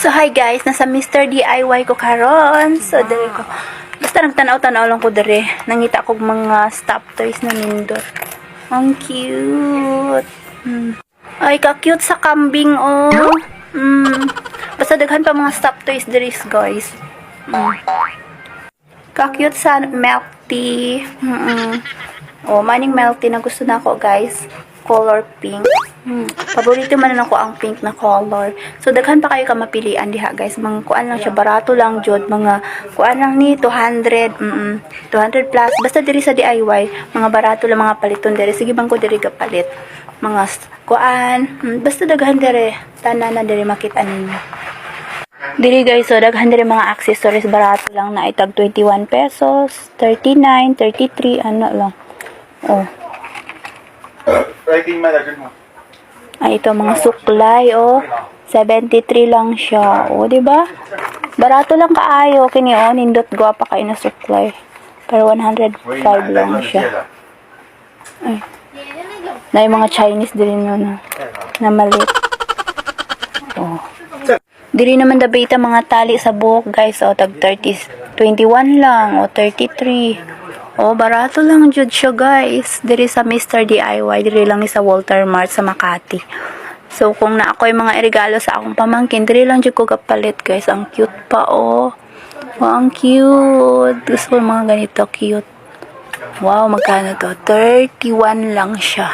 So hi guys, nasa Mr. DIY ko karon. So diri ko. Basta nagtanaw-tanaw lang ko diri. Nangita ko mga stop toys na nindot. Ang cute. Ay, ka-cute sa kambing oh. Basta daghan pa mga stop toys diri, guys. Ka-cute sa milk tea. Oh, maning milk tea na gusto na ako, guys. Color pink. Paborito man na ako ang pink na color. So, daghan pa kayo ka mapilian diha, guys. Mga kuan lang siya, barato lang jud, mga kuan lang ni 200, 200 plus. Basta diri sa DIY, mga barato lang mga paliton diri. Sige bang ko diri kapalit. Mga kuan, basta daghan diri. Tanan na diri makita ninyo. Diri guys, so daghan diri mga accessories, barato lang na itag 21 pesos, 39, 33, ano lang. Oh. 来，给你买点珍珠。 Ay, ito mga suklay, oh. 73 lang siya. Oh, di ba? Barato lang kaayo kini oh, nindot gwapa kay na suklay. Pero 105 lang siya. Ay. Na yung mga Chinese diri no, no, na malit. Oh. Diri naman dabita mga tali sa buhok, guys, oh, tag 30, 21 lang o 33. Oh, barato lang jud siya, guys. Diri sa Mr. DIY, diri lang ni sa Walter Mart sa Makati. So kung na ako'y mga regalo sa akong pamangkin, diri lang jud ko kapalit, guys. Ang cute pa oh. Oh, ang cute. Gusto ko yung mga ganito, cute. Wow, magkano to? 31 lang siya.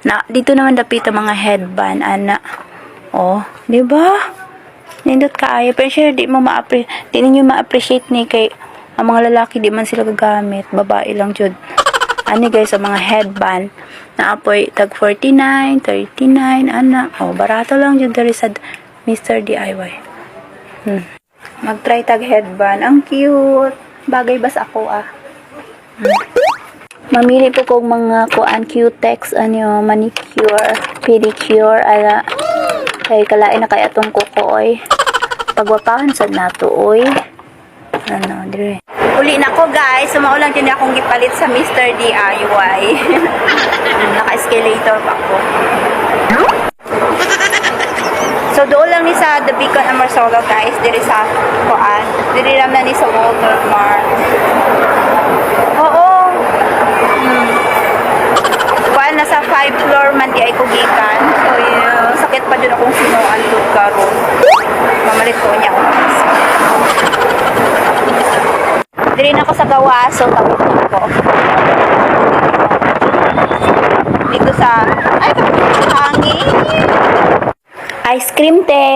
Na, dito naman dapit ang mga headband, ana. Oh, di ba? Nindot kaayo. Pero sure, di ninyo ma-appreciate ni kay ang mga lalaki di man sila gagamit. Babae lang jud. Ani guys, sa mga headband na apoy tag 49, 39, ana. Oh, barato lang jud diri sa Mr. DIY. Mag-try tag headband. Ang cute. Bagay ba sa ako ah? Mamili po kog mga kuan, cutex, ano, manicure, pedicure, ala. Kay kalain na kay atong kuko oy. Pagwapahan sad nato oy. Ano, dire. Uli na ko, guys. Sumao lang din akong gipalit sa Mr. DIY. Naka-escalator pa ko. So doon lang ni sa The Beacon Amorsolo, guys, diri sa kuan. Diri lang na ni sa Walter Mart. Oo. Kuan, nasa 5 floor man di ay ko gikan. So yun, sakit pa dun akong sinuan dun karon. Mamalit ko niya ako. Diri na ako sa gawas, so tawid na ako. Dito sa ay hangin. Ice cream te.